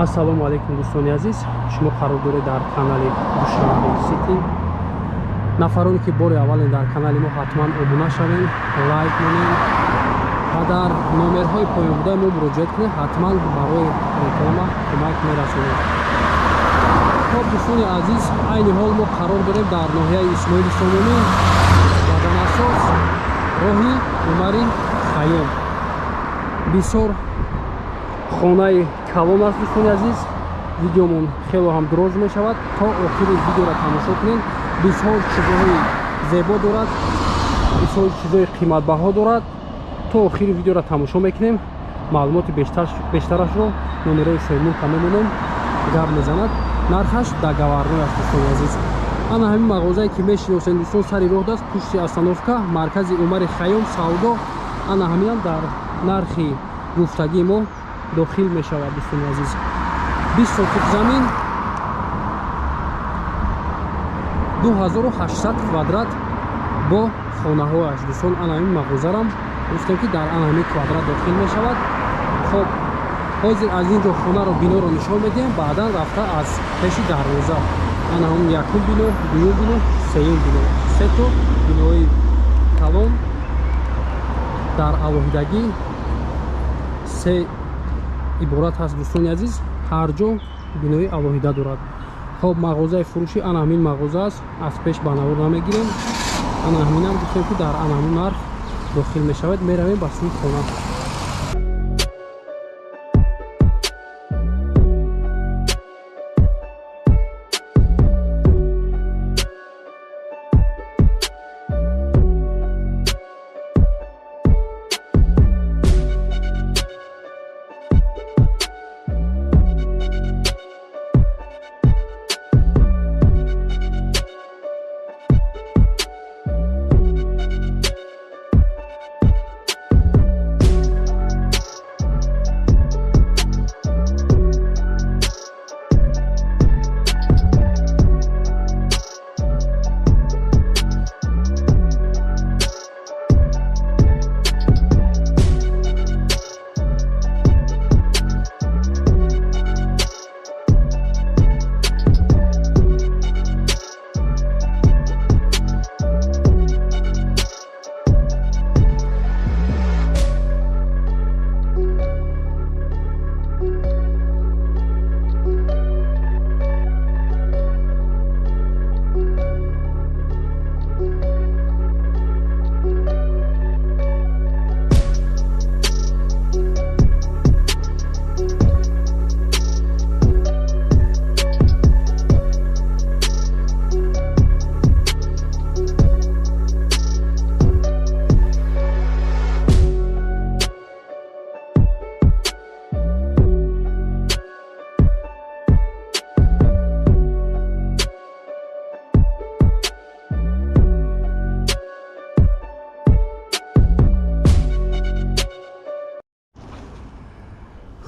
Ассалому алайкум, дӯстони азиз. Шумо қарор доред дар канали Душанбе Сити. Нафароне ки бори аввален дар канали мо, ҳатман обуна шавем, лайк монем ва дар номерҳои поёнбудаи мо муроҷиат кунед, ҳатман барои реклама кӯмак мерасонем. Хоб, дӯстони азиз, айни ҳол мо қарор дорем дар ноҳияи Исмоили Сомонӣ ва дар асос роҳи Умари Хайём. Бисёр хонаи калон аст, дӯстони азиз. Видеомон хело ҳам дроз мешавад, то охири видеоро тамошо кунед. Бисёр чизҳои зебо дорад, бисёр чизҳои қиматбаҳо дорад. То охири видеоро тамошо мекунем, маълумоти бештарашро номерои соҳибмулка мемонем, гап мезанад. Нархаш договорной аст, дӯстони азиз. Ана ҳамин мағозае ки мешиносем, дӯстон, сари роҳ даст, пушти остановка, маркази Умари Хайём савдо. Ана ҳаминам дар нархи гуфтагии мо дохил мешавад, дӯстони азиз. 20 сотик замин, 2800 квадрат бо хонаҳояш, дӯстон. Ана ҳамин мағозарам гуфтем, ки дар ана ҳамин квадрат дохил мешавад. Хоб, ҳозир аз ин ҷо хонаро, биноро нишон медиҳем, баъдан рафта аз пеши дарвоза. Ана ҳамин якум бино, дуюм бино, сеюм бино, сето бинои калон дар алоҳидагӣ се иборат ҳаст, дӯстони азиз. Ҳар ҷо бинои алоҳида дорад. Хоб, мағозаи фурӯшӣ ана ҳамин мағоза аст, аз пеш ба навор намегирем. Ана ҳаминам гуфтем, ки дар ана ҳамин нарх дохил мешавад. Меравем ба сӯи хона.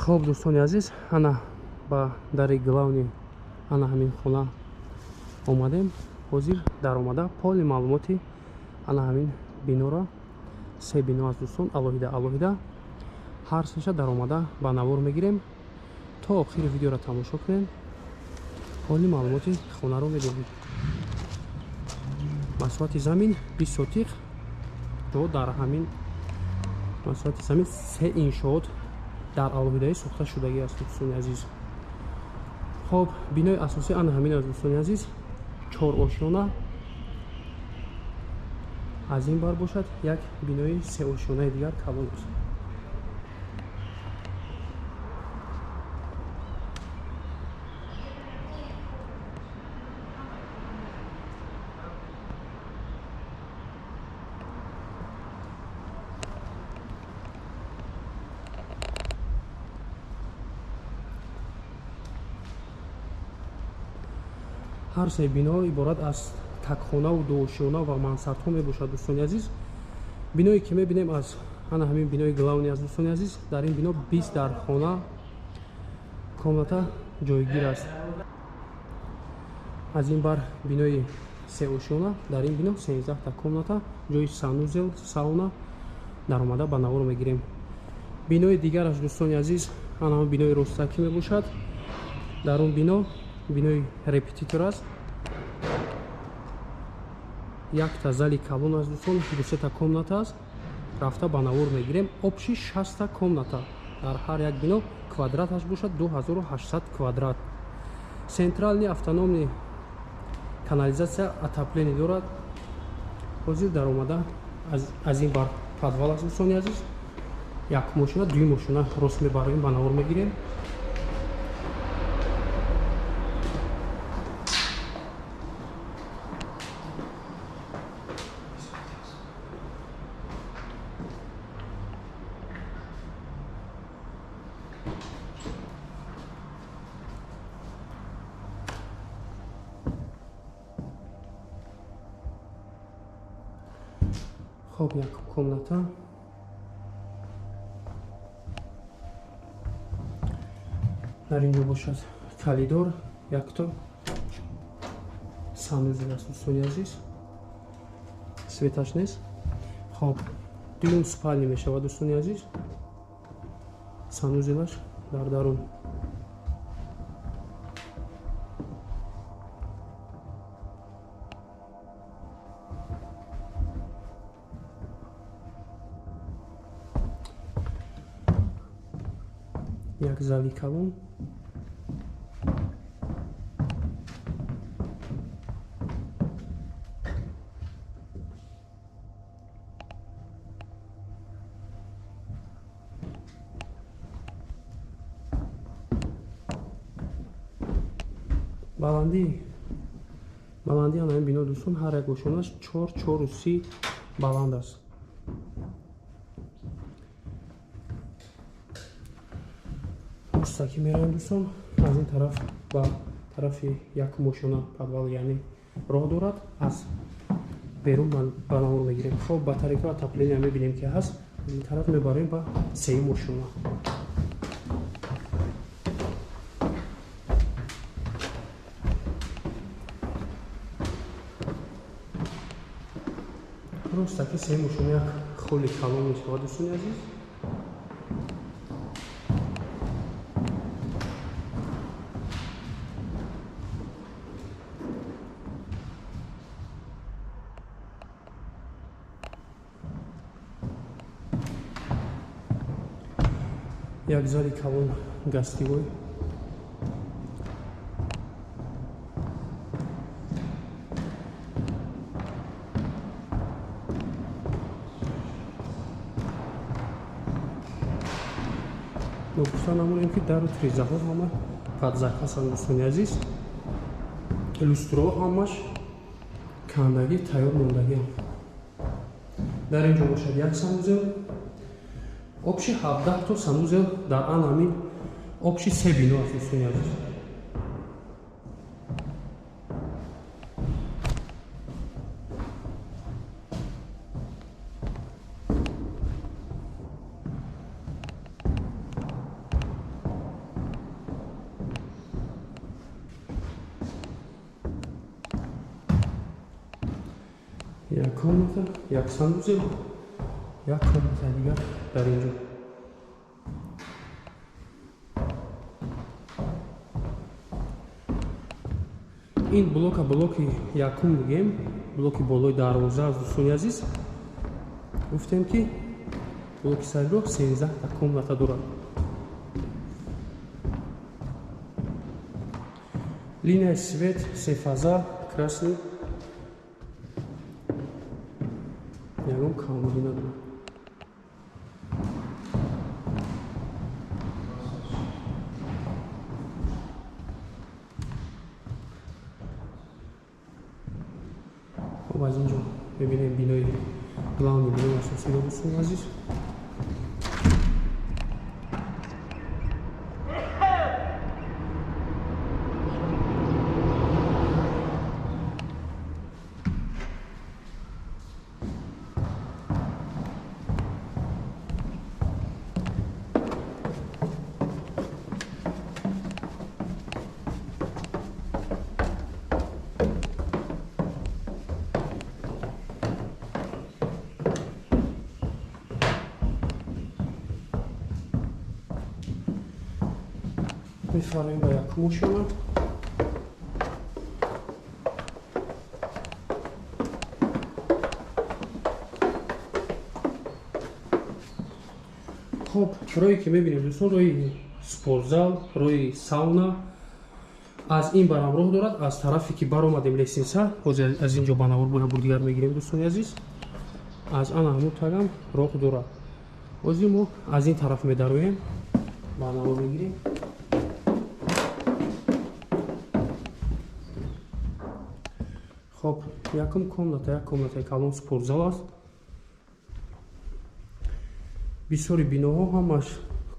Хоб, дӯстони азиз, ана ба дари главный ана ҳамин хона омадем. Ҳозир даромада полный маълумоти ана ҳамин биноро, се бино аст, дӯстон, алоҳида алоҳида, ҳар сеша даромада ба навор мегирем. То охири видеоро тамошо кунем, полный маълумоти хонаро медиҳем. Масоҳати замин 20 сотиқ, то дар ҳамин масоҳати замин се иншоот дар алоҳидаӣ сохта шудагӣ аст, дӯстони азиз. Хоб, бинои асосӣ ана ҳамин аст, дӯстони азиз, чор ошёна. Аз ин бар бошад, як бинои сеошёнаи дигар калон аст. Ҳар се бино иборат аз такхонаву дуошёна ва мансардҳо мебошад, дӯстони азиз. Биное ки мебинем, аз ана ҳамин бинои главный аст, дӯстони азиз. Дар ин бино 20 дар хона комната ҷойгир аст. Аз ин бар бинои сеошёна, дар ин бино 13та комната, ҷои санузел, сауна. Даромада ба навор мегирем. Бинои дигараш, дӯстони азиз, ана ҳамин бинои ростакӣ мебошад. Дар он бино бинои репетитор аст. Якта зали калон аст дӯстон, 2-3 комната аст. Рафта ба навор мегирем. Общий 60 комната. Дар ҳар як бино квадраташ бошад 2800 квадрат. Центральный автономный канализация отопление дорад. Ҳозир даромада аз ин бар подвал аст дӯстони азиз. Як мошина, дуюм мошина рост мебарем, ба навор мегирем. Хоб, як комната. Дар инҷо бошад коридор, якто санузел аст дӯстони азиз. Светаш нест. Хоб, дуюм спальня мешавад дӯстони азиз. Санузелаш дар дарун. Як зали калон. Баландии ана ин бино дӯстон ҳар як ошонаш 4-4,30 баланд аст. Мустақим меравем дӯстон, аз ин тараф ба тарафи як мошона подвал, яъне роҳ дорад, аз берун ба навор мегирем. Хоб, батарейка отопления мебинем ки ҳаст. Аз ин тараф мебарем ба сеюм мошона. Ростаки сеюм мошона як холи калон мешавад дӯстони азиз. Як зали калон гостевой. Ногуфта намонем ки дару трезаҳо ҳама падзакасанд дӯстони азиз. Люстроҳо ҳамаш кандагӣ тайёр мондагиам. Дар ин ҷо бошад як санузел. Общий 17 то санузел дар ан ҳамин общий се бино аст дӯстони азиз. Як комната, як санузел, як комната дигар дар ин ҷо. Ин блока блоки якум бигем, блоки болои дарвоза аст дӯстони азиз. Гуфтем ки блоки сарироҳ 13 та комната дорад. Линия свет сефаза красный. Ягон камбудӣ надорад. Хоб, аз ин ҷо мебинем бинои главни бинои асосиро дӯстони азиз. Мефармоем ба якум ошёна. Хоб, роҳе ки мебинем, дӯстон, роҳи спортзал, роҳи сауна аз ин барам роҳ дорад. Аз тарафе ки баромадем лестница, ҳозир аз ин ҷо ба навор боя бурдигар мегирем, дӯстони азиз. Аз ана ҳамун тагам роҳ дорад. Ҳозир мо аз ин тараф медароем, ба навор мегирем. Хоб, якум комната, як комнатаи калон, спортзал аст. Бисёри биноҳо ҳамаш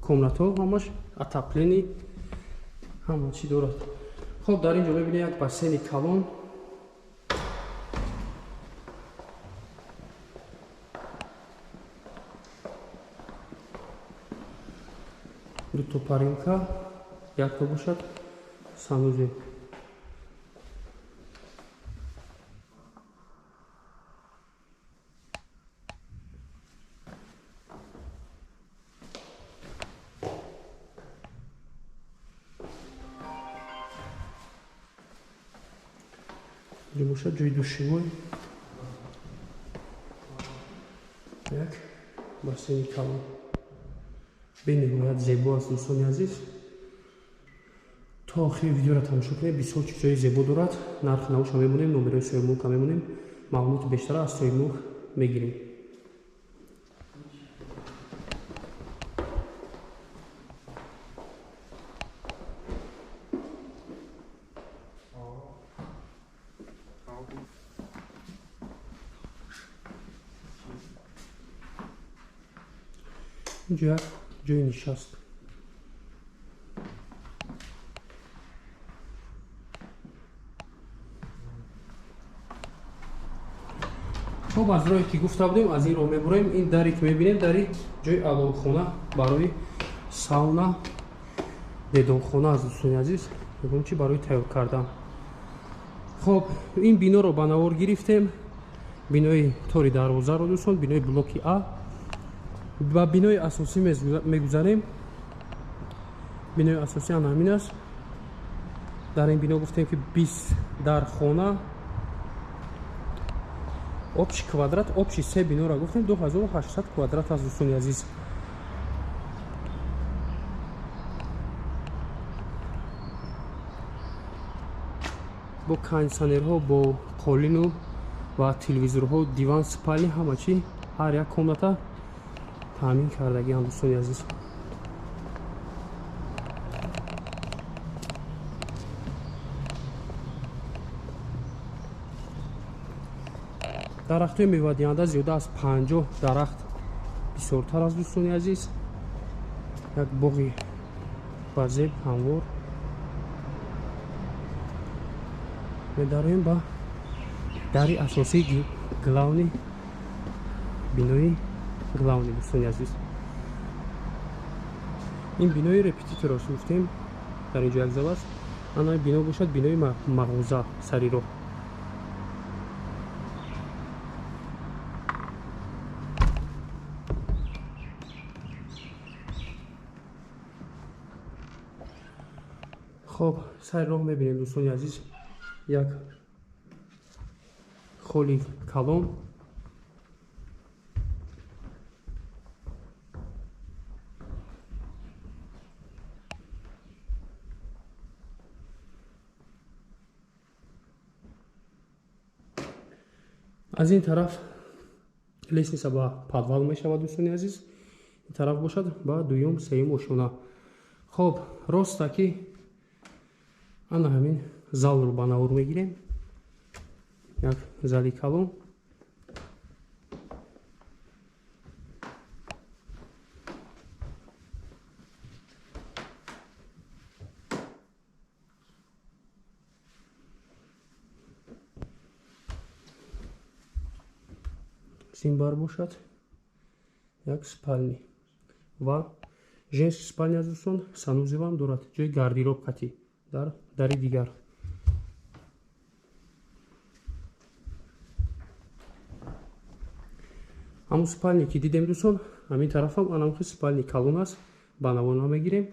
комнатаҳо ҳамаш отопление, ҳама чӣ дорад. Хоб, дар ин ҷо мебинем як бассейни калон. Дуто парилка, якто бошад санузел. Инҷо бошад ҷои душевой, як бассейни калон, бениҳоят зебо аст, дӯстони азиз. То охири видеоро тамошо кунед, бисёр чизҳои зебо дорад. Нархи навоша мемонем, номерои соҳибмулка мемонем, маълумоти бештара аз соҳибмулк мегирем. Инҷо як ҷои нишаст. Хоб, аз роҳе ки гуфта будем, аз ин роҳ мебурем. Ин даре ки мебинем, дари ҷои аловхона барои сауна, дедонхона аст, дӯстони азиз, ягон чи барои тайёр кардан. Хоб, ин биноро ба навор гирифтем, бинои тори дарвозаро, дӯстон, бинои блоки А. Ба бинои асосӣ мегузарем. Бинои асосӣ ана ҳамин аст. Дар ин бино гуфтем, ки 20 дар хона, общий квадрат, общий се биноро гуфтем, 2800 квадрат аст, дӯстони азиз. Бо кондитсионерҳо, бо қолину ва телевизорҳо, диван, спальня, ҳама чи, ҳар як комната таъмин кардагиам, дӯстони азиз. Дарахтҳои мевадиҳанда зиёда аз 50 дарахт бисёртар аст, дӯстони азиз. Як боғи базеб, ҳамвор. Медароем ба дари асосии главный, бинои главный, дӯстони азиз. Ин бинои репетиторро гуфтем, дар ин ҷо як зал аст. Ана бино бошад бинои мағоза сари роҳ. Хоб, сари роҳ мебинем, дӯстони азиз, як холи калон. Аз ин тараф лестница ба подвал мешавад, дӯстони азиз, ин тараф бошад ба дуюм, сеюм ошёна. Хоб, роста ки ана ҳамин залро ба навор мегирем, як зали калон. Зинбар бошад як спальня ва женский спальня, дӯстон, санузел ам дорад, ҷои гардероб қатӣ дар дари дигар. Ҳамун спальне ки дидем, дӯстон, ҳамин тарафам анамхи спальни калон аст, ба навор намегирем.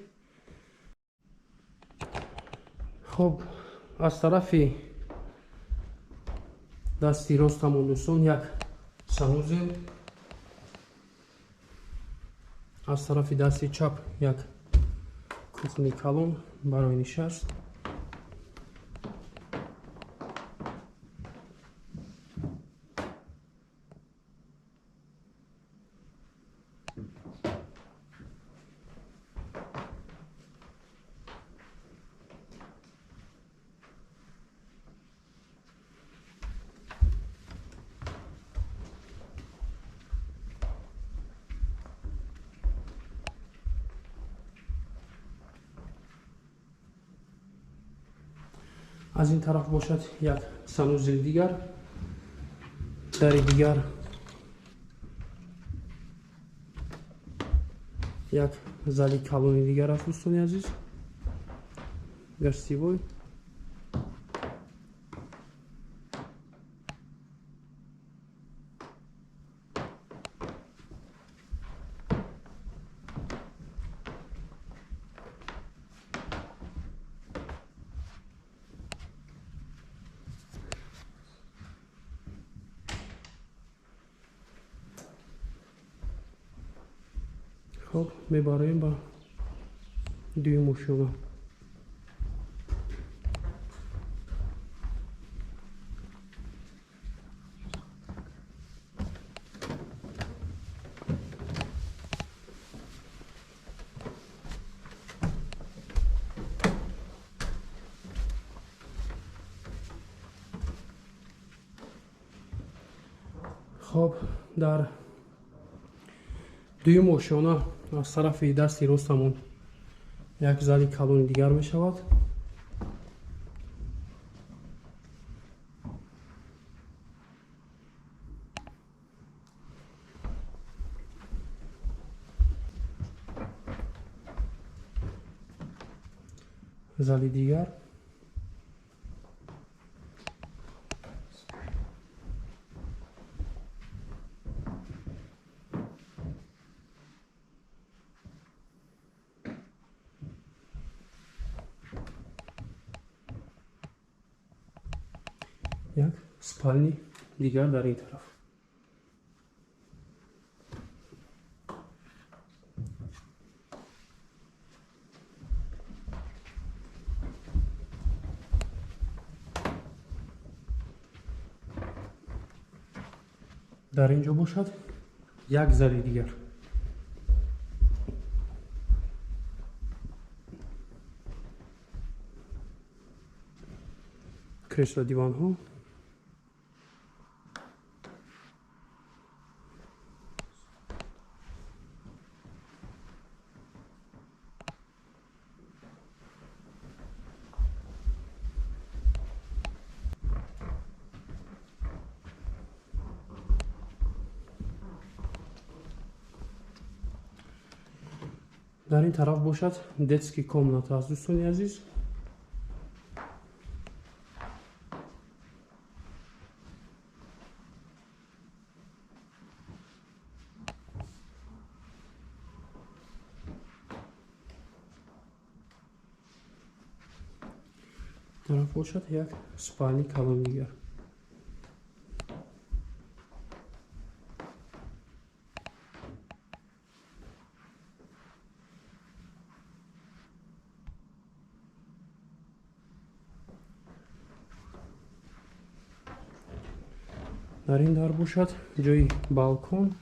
Хоб, аз тарафи дасти ростамон, дӯстон, як санузел, аз тарафи дасти чап як кухни калон барои нишаст. Аз ин тараф бошад як санузел дигар, дари дигар як зали калони дигар аст, дӯстони азиз, гостевой. Хоб, мебароем ба дуюм ошёна. Хоб, дар дуюм ошёна аз тарафи дасти ростамон як зали калони дигар мешавад. Зали дигар. Як спальни дигар дар ин тараф. Дар ин ҷо бошад як зали дигар. Кресло, диванҳо. Дар ин тараф бошад детский комната аст, дӯстони азиз. Тараф бошад як спальни калон дигар. Дар ин дар бошад ҷои балкон,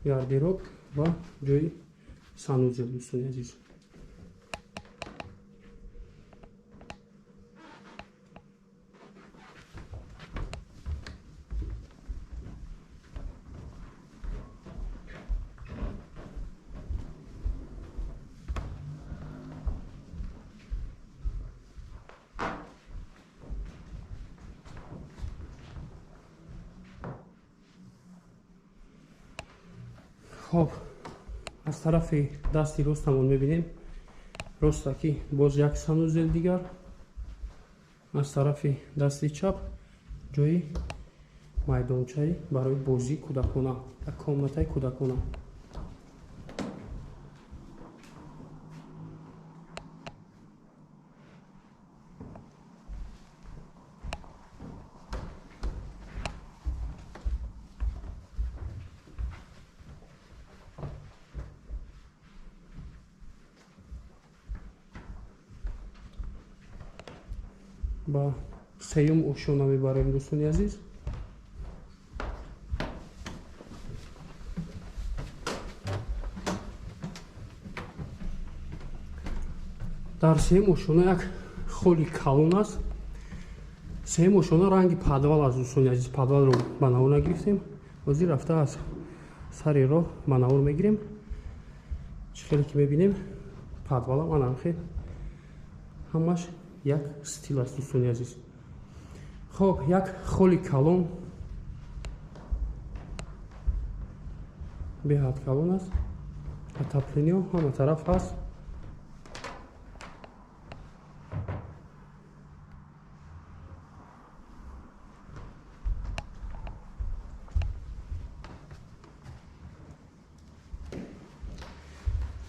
гардероб ва ҷои санузел, дӯстони азиз. Хоб, аз тарафи дасти ростамон мебинем ростаки боз як санузел дигар, аз тарафи дасти чап ҷои майдончаи барои бозии кӯдакона, як комнатаи кӯдакона. Ба сеюм ошёна мебарем, дӯстони азиз. Дар сеюм ошёна як холи калон аст. Сеюм ошёна ранги подвал аст, дӯстони азиз. Подвалро ба навор нагирифтем, ҳозир рафта аз сари роҳ ба навор мегирем. Чӣ хеле ки мебинем, подвалам анам хел ҳамаш як стил аст, дӯстони азиз. Хоб, як холи калон, беҳад калон аст. Отопление ҳама тараф ҳаст.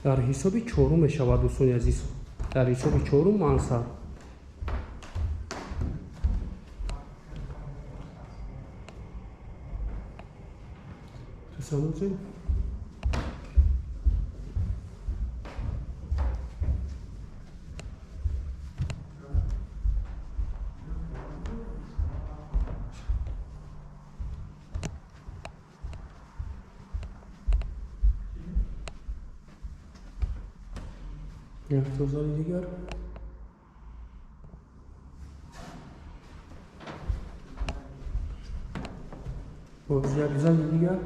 Дар ҳисоби чорум мешавад, дӯстони азиз. Дар ҳисоби чорум мансар. Тасаввур. Як зали дигар. Боз як зали дигар.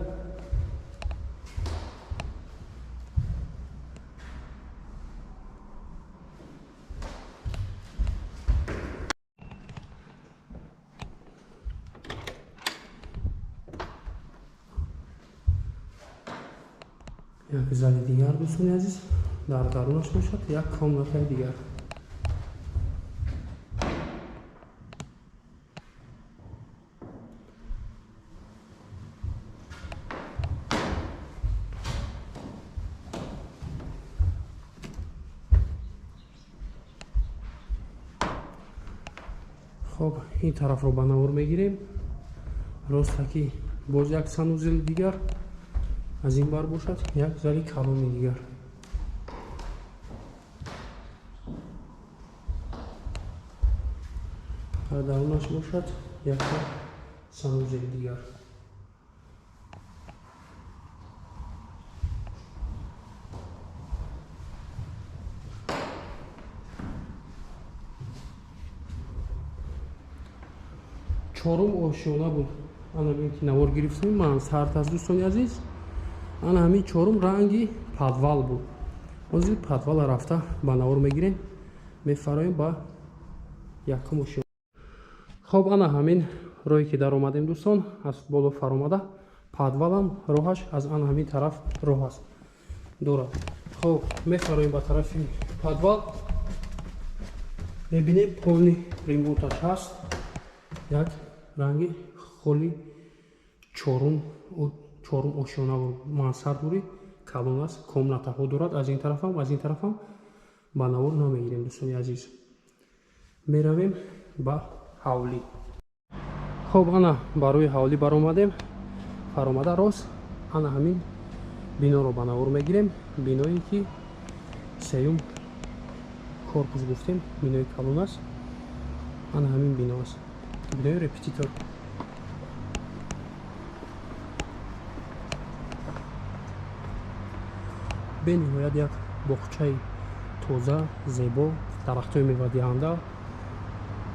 Як зали дигар, дӯстони азиз. Дар дарунаш бошад як комнатаи дигар. Хоб, ин тарафро ба навор мегирем. Ростаки боз як санузели дигар, аз ин бар бошад як зали калони дигар. Дарунаш бошад як санузели дигар. Чорум ошёна буд. Ана бин ки навор гирифтем, мансард аст, дӯстони азиз. Ана ҳамин чорум ранги подвал буд. Ҳозир подвала рафта ба навор мегирем, мефароем ба якум ошёна. Хоб, ана ҳамин роҳе ки даромадем, дӯстон, аз боло фаромада подвалам роҳаш аз ана ҳамин тараф роҳ аст дорад. Хоб, мефароем ба тарафи подвал. Мебинем полни ремонташ ҳаст. Як ранги холи чорум ошёна мансард бури калон аст, комнатаҳо дорад. Аз ин тарафам, аз ин тарафам ба навор намегирем, дӯстони азиз. Меравем ба ҳавлӣ. Хоб, ана барои ҳавлӣ баромадем. Фаромада рост ана ҳамин биноро ба навор мегирем. Биное ки сеюм корпус гуфтем, бинои калон аст. Ана ҳамин бино аст, бинои репетитор. Бениҳоят як боғчаи тоза, зебо, дарахтҳои мевадиҳанда,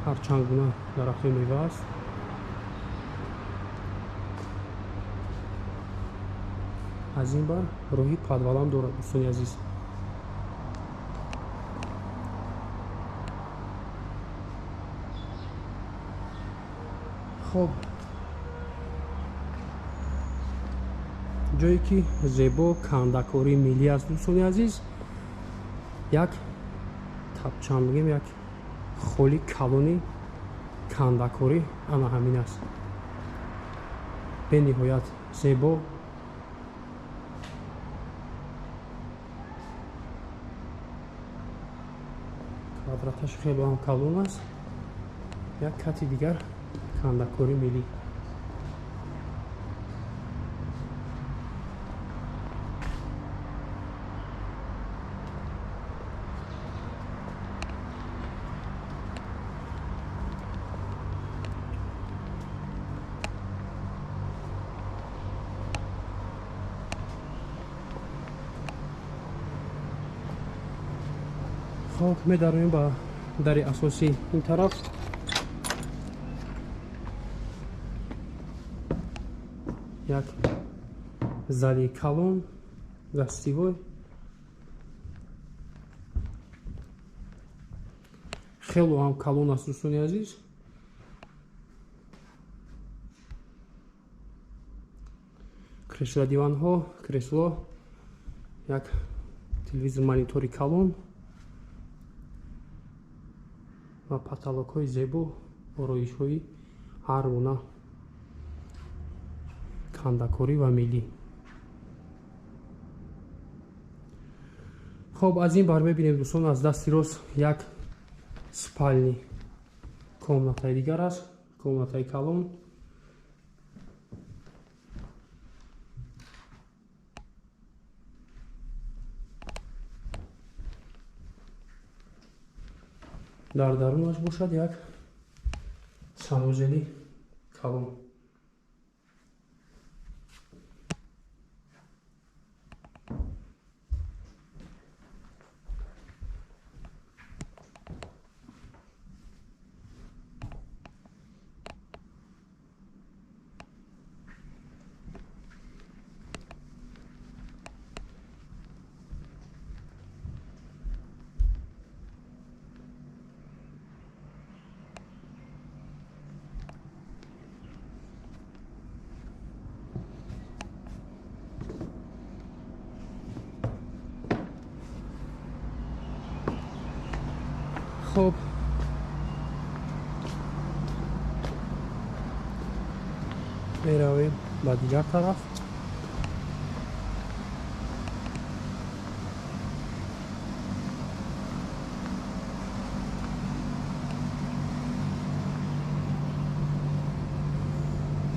ҳар чанд гуна дарахтҳои мева аст. Аз ин бар роҳи подвалам дорад, дӯстони азиз. Хоб, ҷое ки зебо кандакории миллӣ аст, дӯстони азиз. Як тапчан бигем, як холи калони кандакорӣ ана ҳамин аст. Бениҳоят зебо. Квадраташ хеле ҳам калон аст. Як кати дигар кандакории миллӣ. Хоб, медароем ба дари асосӣ ин тараф. Як зали калон, гостевой. Хело ҳам калон аст, дӯстони азиз. Кресло диванҳо, кресло, як телевизор монитори калон ва потолокҳои зебо, ороишҳои ҳар гуна кандакорӣ ва миллӣ. Хоб, аз ин бар мебинем, дӯстон, аз дасти рост як спальни комнатаи дигар аст, комнатаи калон. Дар дарунаш бошад як санузели калон. Хоб, меравем ба дигар тараф.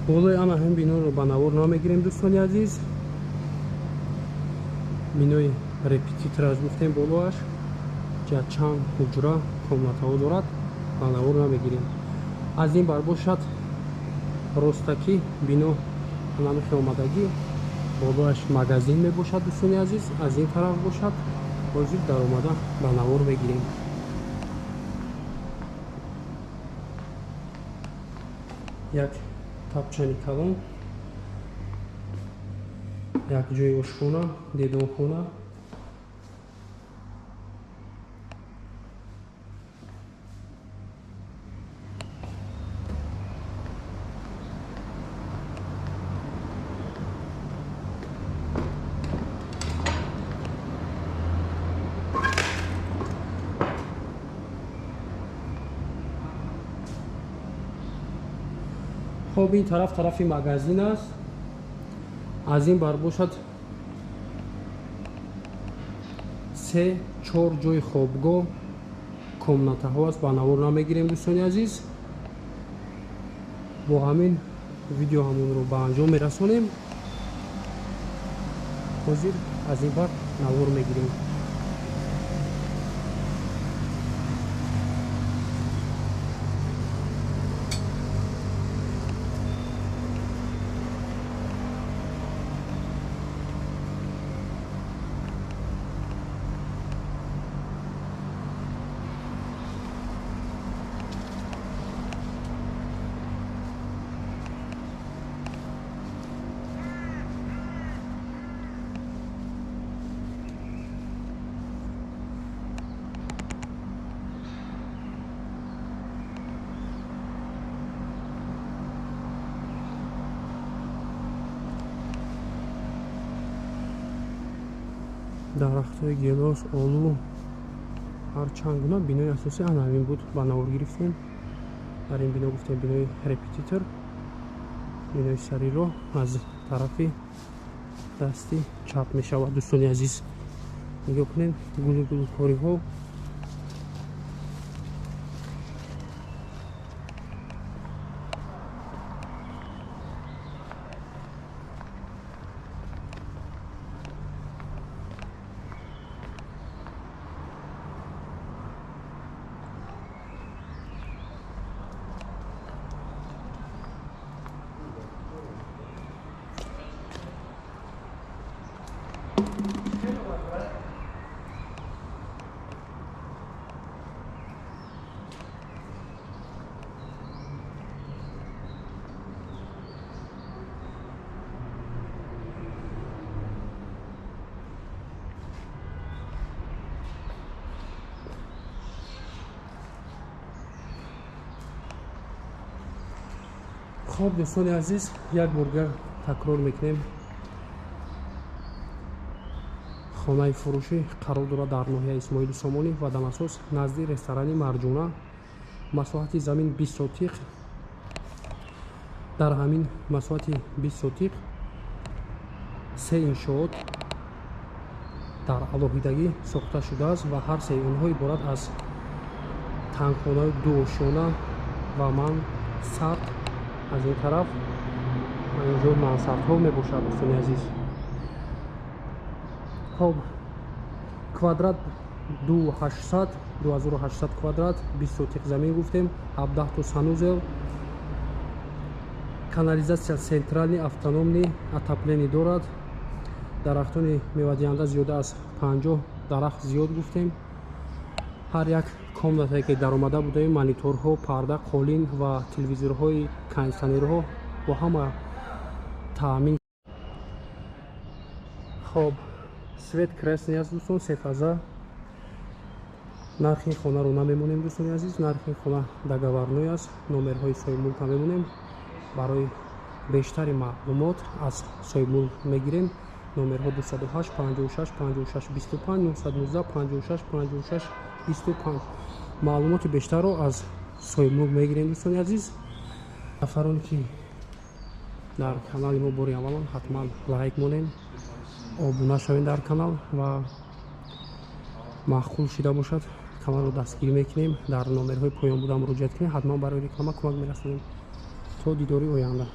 Болои ана ҳам биноро ба навор намегирем, дӯстони азиз. Бинои репетитор аз гуфтем, болоаш чанд ҳуҷра, комнатаҳо дорад, ба навор намегирем. Аз ин бар бошад ростакӣ бино намихе омадагӣ, болоаш магазин мебошад, дӯстони азиз. Аз ин тараф бошад ҳозир даромада ба навор мегирем. Як тапчани калон, як ҷои ошхона, дедонхона. Хоб, ин тараф тарафи магазин аст. Аз ин бар бошад 3-4 ҷои хобгоҳ, комнатаҳо аст, ба навор намегирем, дӯстони азиз. Бо ҳамин видео ҳамонро ба анҷом мерасонем. Ҳозир аз ин бар навор мегирем. Дарахтҳои гелос, олу, ҳар чанд гуна. Бинои асосӣ ана ҳамин буд, ба навор гирифтем. Дар ин бино гуфтем бинои репетитор, бинои сари роҳ аз тарафи дасти чап мешавад, дӯстони азиз. Нигоҳ кунед, гулу гулкориҳо. Хоб, дӯстони азиз, як боргар такрор мекунем: хонаи фурӯшӣ қарор дорад дар ноҳияи Исмоили Сомонӣ ва Дамасос, назди ресторани Марҷуна. Масоҳати замин 20 сотиқ. Дар ҳамин масоҳати 20 сотиқ се иншоот дар алоҳидагӣ сохта шудааст ва ҳар сеи онҳо иборат аз тангхонаи дуошёна ва мансард. Аз ин тараф инҷо мансардҳо мебошад, дӯстони азиз. Хоб, квадрат 2800, 2800 квадрат, 20 сотиқ замин гуфтем, 17 то санузел, канализация центральный, автономный отопление дорад. Дарахтони мевадиҳанда зиёда аз 50 дарахт зиёд гуфтем. Ҳар як комнатае ки даромада будаем, мониторҳо, парда, қолин ва телевизорҳои, кондитсионерҳо бо ҳама таъмин. Хоб, свет красный аст, дӯстон, сефаза. Нархи ин хонаро намемонем, дӯстони азиз, нархи ин хона договорной аст. Номерҳои соҳибмулка мемонем, барои бештари маълумот аз соҳибмулк мегирем. Номерҳо 208 56 56 25, 919 56 56 25. Маълумоти бештарро аз соҳибмулк мегирем, дӯстони азиз. Нафароне ки дар канали мо бори аввалан, ҳатман лайк монем, обуна шавем дар канал ва маъқул шида бошад, каналро дастгирӣ мекунем. Дар номерҳои поён буда муроҷиат кунем, ҳатман барои реклама кӯмак мерасонем. То дидори оянда.